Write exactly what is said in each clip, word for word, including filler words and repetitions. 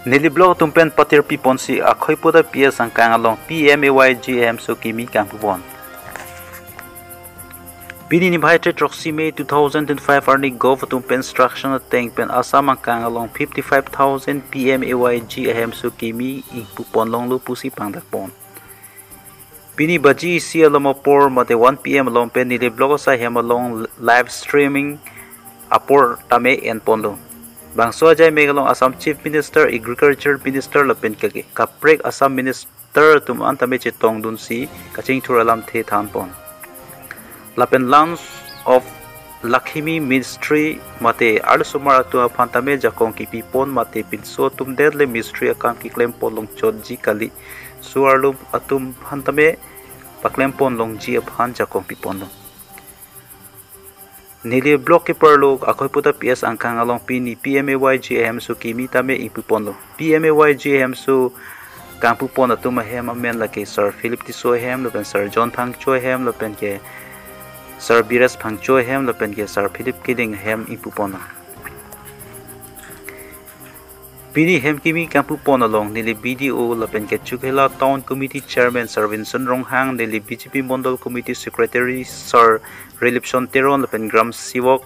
Neli block atum pen patirpi ponsi Akhoiputa P S angkang along P M A Y G ahemso kimi kangpu pon. Pini niphai throksi May two thousand twenty-five arni govt atum pen instruction ateng pen Assam angkang along fifty-five thousand P M A Y G ahemso kimi ingpu pon longlo pusi pangdak pon. Pini baji isi alom apor mate one P M along pen neli block asai hem along live streaming apor tame en ponlo. Bangso ajai mek along Assam Chief Minister, Agriculture Minister lapen ke kaprek Assam Minister atum an tame chetongdunsi kachingthur alamthe than pon. Lapen launch of Lakhmi Mistri mate arlosomar atum aphan tame jakong kipi pon mate pinso atum det le mistri akam keklem pon longchotji kali. So arlo atum aphan tame paklem pon longji aphan jakong pi ponlo. Neli block keparlo Akhoiputa P S angkang along pini P M A Y G ahemso kimi tame ingpu ponlo. P M A Y G ahemso kangpu pon atum ahem amen lake Sir Philip Tisso ahem lapen Sir John Phangcho ahem lapen ke Sir Bires Phangcho ahem lapen ke Sir Philip Killing ahem ingpu ponlo. Pini hem kimi kangpu pon along neli B D O lapen ke Chokihola Town Committee Chairman Sir Vincent Ronghang, neli B J P Mondol Committee Secretary Sir Rilipson Teron lapen Gram Sewok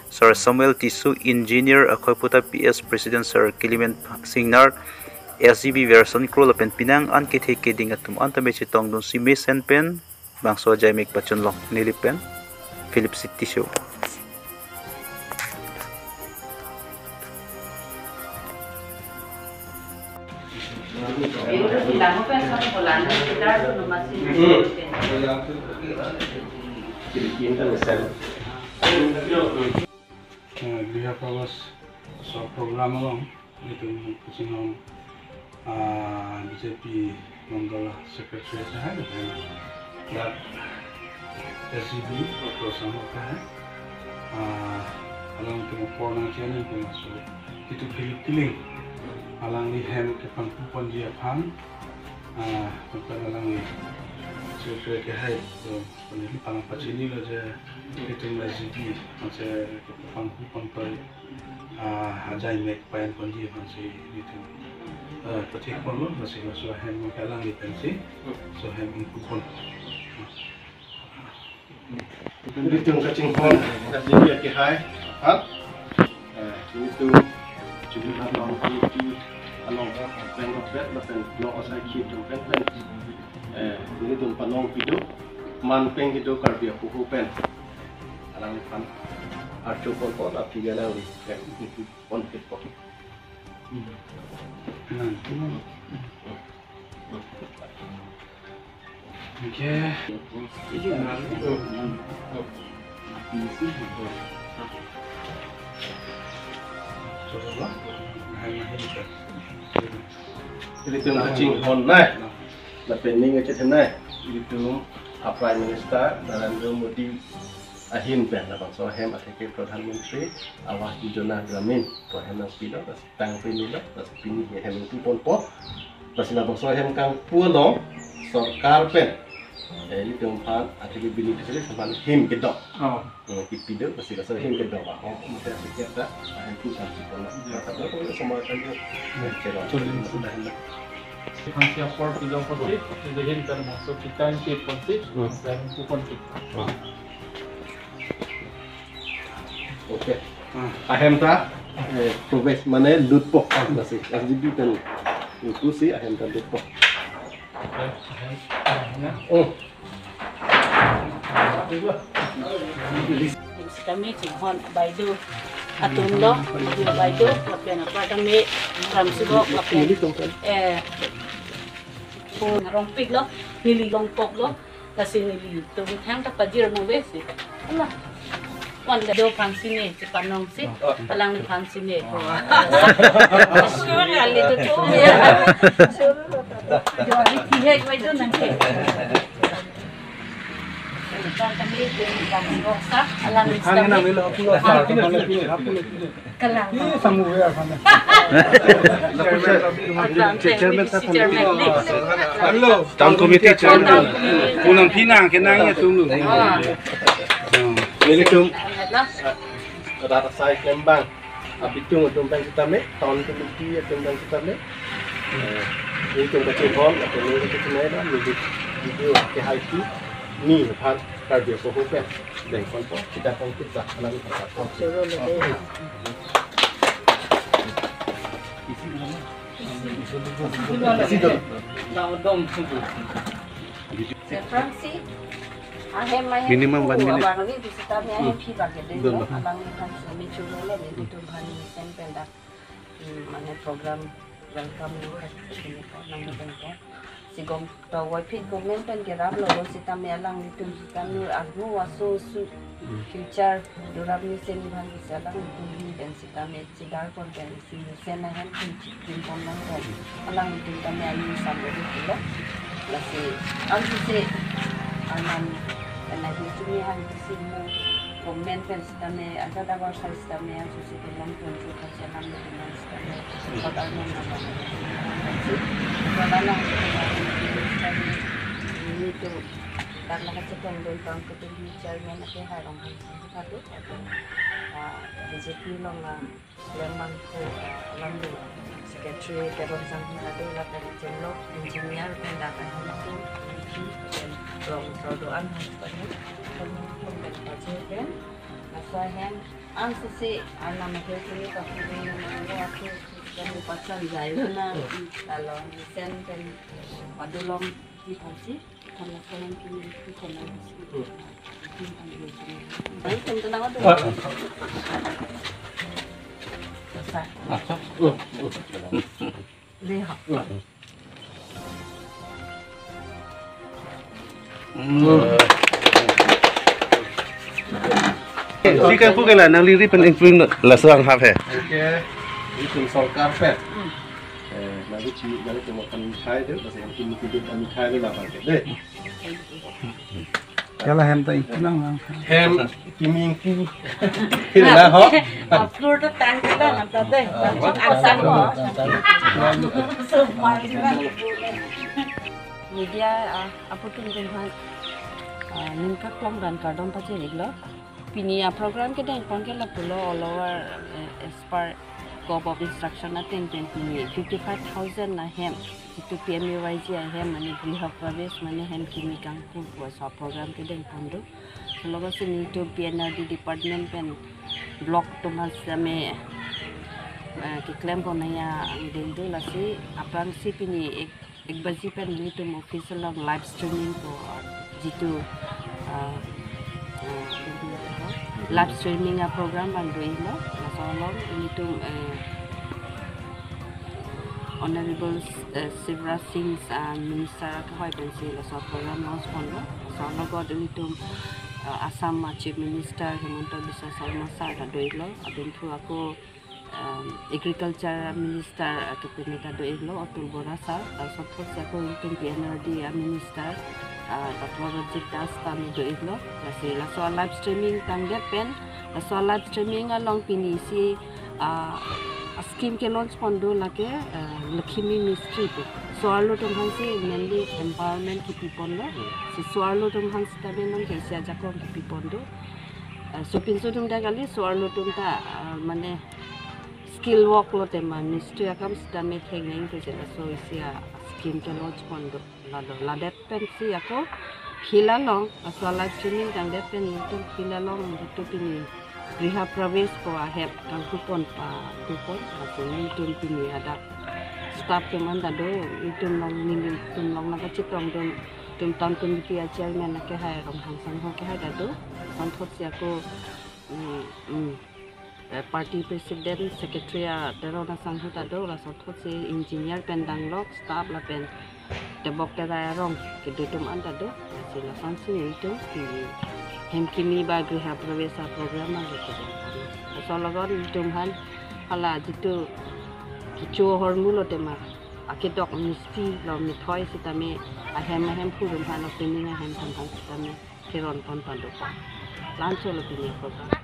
Sir Samuel Tisso, Engineer Akhoiputa P S President Sir Kilimen Singnar, S G B Verson Kro lapen penang an kethe keding atum an tame chetongdunsi mesen pen bangso ajai mek pachunlong. Neli pen Philip Tisso. Eh, Griha Kagoj so program along nelitum kachinghon, ah, B J P Mondol Secretary sahai lapen dak S G B Doctor Sangho sahai, ah, alangtum apor nangchinine pen laso itum Philip Killing alangli hem kepangpu ponji aphan, ah, lapen alangli Secretary kehai, so, neli pang pachinilo je itum S G B, anse pangpu pon toi, ah, ajai mek pa-en ponji aphansi itum, eh, pathik ponlo, lasi laso ahem ke alangli pensi, so ahem ingpu pon. Itum kachinghon, S G B kehai, ha? Eh, itum, Chokihola Town Committee along, pen pen, pen pen, block asai khi pen pen, eh, itum panong kedo, man pen kedo Karbi apuhu pen. Alangliphan archo pon pon, aphi alangli pen pon pon. Oke. Itum kachinghon nai. Lapen ning kachethan nai. Itum a Prime Minister Narendra Modi ahin pen labangso ahem atheke Pradhan Mantri Awas Yojana Gramin pu ahem nangpilo, lasi tang pini lo, lasi pini ahem ingpu ponpo. Lasi labangso ahem kangpu along sorkar pen, eh, itum aphan atheke beneficiary aphan him kedo. Oh. Eh, kipi do, lasi laso him kedo ba. Oh, mesti asik ya ta, ahem tu kan si pon. Maka tu kalau semua kan tu, eh, cerah. Sorry. Aphansi apor pilo apotsi, itum ahin pen laso kita ingkit apotsi, hmm, kita ingkit apotsi. Ah. Oke. Ah. Ahem ta, eh, proves mane lutpo. Ah, lasi S G B pen ingpusi ahem ta lutpo. Ahem, ahem, ya. Oh. Kami chinghon Baido atum lo, Baido, lapen apar kami Gram Sewok, lapen, eh, Rongpik lo, neli Longpok lo, lasi nelitum thang ta pajir nangvesi. Ala. Wan do aphansi ne, chepanongsi, alangliphansi ne. Sure, ali tu tu ya. Sure. Jo, ali tihek wai tu nangke. Kami Gram Sewok sa, alang Gram Sewok. Kalang. Chairman, chairman, chairman. Town committee chairman. Punang pinang kenang ya tunggu. Ah. Hmm. Nelitum. Rat asai klembang. Abitung atum pen sitame, town committee atum pen sitame, eh, nelitum kachehon, atum nelitum kachinai na, neli video kehai pi, ni aphan Karbi apoho pen dengponpo, kita pon kita alam kita pon. Choro le de. Isi dong. Dong, dong, tunggu. Sekarang sih, ahem, ahem Minimum itu one minute. Abang ni di sitame ahem Hmm. pi bagi deh, Dong, no? Dong. Alangli aphan sitame choro le, nelitum aphan mesen pen dak, hmm, mane program welcome ni dak sini ko, nang pen ko. Si gom to wai phi gom pen kerap lo, sitame alanglitum sitame armu aso su Hmm. future dorap mesen aphan bisa alanglitum hi pen sitame chedar pon pen si mesen ahem pen chitin pon nang pen. Alangtum tame ayu sam lo di pulo. Lasi, ang sisi, anam, anam di sini ang sisi mo comment pen sitame, ada dabar sa sitame, ang sisi pulang pun tu kasi alam di pulang sitame. Kot almon na pa. Kalau alam di pulang sitame, ini tu, karena kacetong don pang ketum chairman ake harong hang satu, ah, B J P long, ah, Lembang ko, ah, lamdu secretary Teron Sangha adu lapen Jemlok engineer pen dak ahem tu, pen rong sodo an hastani, pen pen paje pen, masa hem, ang sisi, anam ahem sini pakai dengan aku, aku pasan jai na, lalu mesen pen, padulong di pasi. Si kan pu kela nangli ri pen include laso anghap he. Okay. Itum sorkar pen. Eh, nangli chi, nangli cuma kan mithai deh, bas yang kimi kimi kan mithai deh lapar ke deh. Kela hem ta ingku nang nang. Hem kimi ingku. Kela ho. Upload to tang kela nang ta deh. Langsung asal ho. Semua juga. Media, ah, aputum tum aphan, ah, ningkaklong dan kardom pachini lo. Pini a program kedeng pon ke lapulo all over, eh, as per scope of instruction ateng pen pini fifty-five thousand ahem, itum P M A Y G ahem, mane Griha Pravesh, mane hem kimi kangpu puso program kedeng pon do. Laso si nelitum P N R D department pen block atum aphan sitame, eh, keklem pon nangji angdeng do, lasi aphrangsi pini ek ek baji pen nelitum office along live streaming ko, uh, jitu, uh, uh, live streaming a program abang do-iklo, laso along nelitum, uh, Honorable, uh, Shivraj Singh, uh, Minister akehoi pensi laso program launch ponlo, laso along ko nelitum, uh, Assam, uh, Chief Minister Himanta Biswa Sarma sir ta do-iklo, abangphu ako um, Agriculture Minister, uh, kepine ta do-iklo, Atul Bora sir, laso thotsi ako itum P N R D a Minister, uh, Doctor Rajit Das ta do-iklo, lasi laso live streaming tangdet pen, laso live streaming along pini si, uh, scheme ke launch pon do lake, uh, Lakhmi Mistri pu. So-arlo atum aphan si mainly empowerment kipi ponlo, si so-arlo atum aphan sitame non ke isi ajakong kipi pon do. Ah, so pinso atum ta kali, so-arlo atum ta, ah, mane skill work lo tema, mistri akam sitame theklong pu jela, so isi a scheme ke launch pon do, lalo, ladet pensi ako field along, laso live streaming tangdet pen itum field along itum pini Griha Pravesh ko ahem kangpu pon padu pon, laso itum pini adak staff atum an ta do, itum along nelitum along nangkachetong dun, itum town committee a chairman akehai Ronghang Sangho akehai ta do, lason thotsi ako, mm, mm, eh, party president, secretary a Teron Sangho ta do, lason thotsi engineer pen danglok, staff lapen tebok terai arong kedo atum an ta do, lasi lasonsi itum, mm, hem kimi ba Griha Pravesh a program abang kedo. Laso along itum aphan hala jitu kecho ahormu lo tema, akedok misti lo mithoi sitame ahem ahemphu atum aphan opening ahem aphan aphan sitame keron pon padu pon. Laso lo pini program.